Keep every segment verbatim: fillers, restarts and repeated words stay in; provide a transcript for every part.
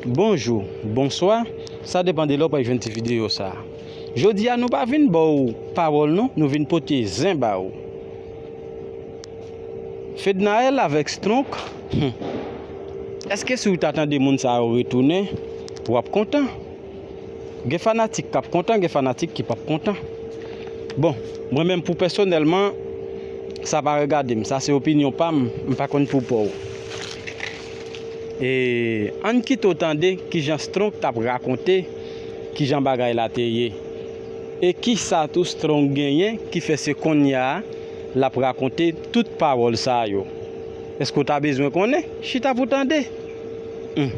Bonjou, bonswa, sa depann de lè w pral jwenn ti videyo sa a. Jodi a nou pa vin ba w pawòl non, nou vin pote zen ba w. Fednaelle avèk Strong, hmm. Èske si w ta tande moun sa yo retounen, w ap kontan? Gen fanatik k ap kontan, gen fanatik ki p ap kontan. Bon, mwen menm pou pèsonèlman, sa pa regade m, sa se opinyon pa m, m pa konn pou pa w. E, ann kite w tande kijan Strong t ap rakonte kijan bagay la te ye. E kisa tou Strong genyen ki fè se konnya a l ap rakonte tout pawòl sa yo? Èske w ta bezwen konnen? Chita pou tande. Hmm.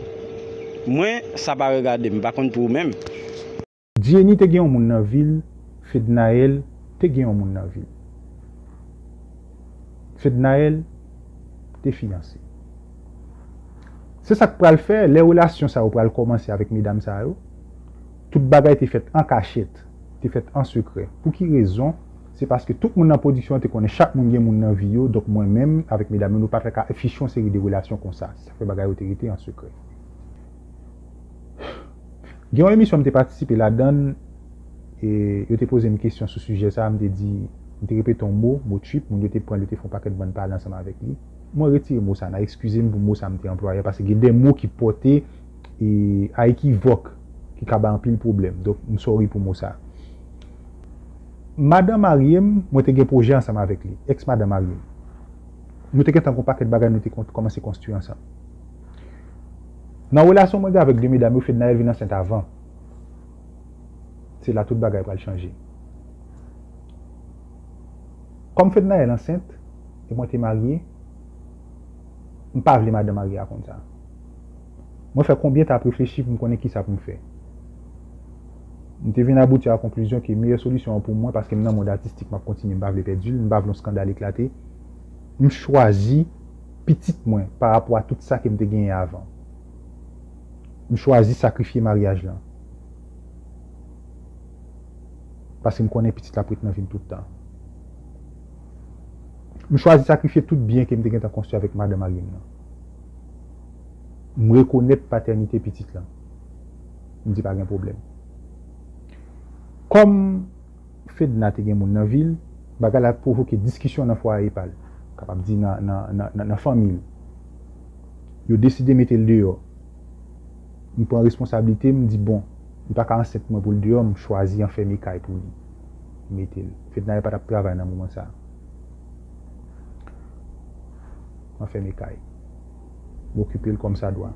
Mwen, sa pa regade m, m pa konn pou ou menm. Jenny te gen yon moun nan vi l, Fednaelle te gen yon moun nan vi l. Fednaelle te fiyanse. Se sa k pral fè, lè relasyon sa yo pral kòmanse avèk medam sa yo, tout bagay te fèt an kachèt, te fèt an sekrè. Pou ki rezon? Se paske tout moun nan pwodiksyon an te konnen chak moun gen moun nan vi yo, donk mwen menm avèk medam yo, nou pa t ka afiche yon seri de relasyon konsa. Se sa k fè bagay yo te rete an sekrè. Gen yon emisyon m te patisipe ladan l, e yo te poze m kesyon sou sijè sa a, m te di, m te repete yon mo, mo trip, moun yo te pran l, yo te fè yon pakèt bann pale ansanm avèk li. Mwen retire mo sa, n a eskize m pou mo sa m te anplwaye a, paske gen de mo ki pòte e, a ekivòk, ki ka bay anpil pwoblèm. Donk, m sorry pou mo sa. Madan marye m, mwen te gen pwojè ansanm avèk li, èks madan marye m. Nou te gentan gen yon pakèt bagay nou te kon- kòmanse konstwi ansanm. Nan relasyon mwen gen avèk de medam yo, Fednaelle vin ansent avan. Se la tout bagay pral chanje. Kòm Fednaelle ansent, e mwen te marye, m pa vle madan marye a konn sa. Mwen fè konbyen t ap reflechi pou m konnen kisa pou m fè. M te vin abouti a konklizyon ke meyè solisyon an pou mwen, paske m nan mond atistik, m ap kontinye, m pa vle pèdi l, m pa vle yon eskandal eklate. M chwazi pitit mwen pa rapò a tout sa ke m te genyen avan. M chwazi sakrifye maryaj lan. Paske m konnen pitit la ap ret nan vi m tout tan. M chwazi sakrifye tout byen ke m te gentan konstwi avèk madan marye m nan. M rekonèt patènite pitit lan. M di pa gen pwoblèm. Kòm Fedna te gen moun nan vi l, bagay la pwovoke diskisyon nan fwaye pa l. Kapab di nan, nan, nan, nan, nan fanmi l. Yo deside mete l deyò. M pran responsablite, m di bon, li pa ka ansent mwen pou l deyò, m chwazi anfème kay pou li. M mete l. Fednaelle pa t ap travay nan moman sa a. Anfème kay. M okipe l kòmsadwa.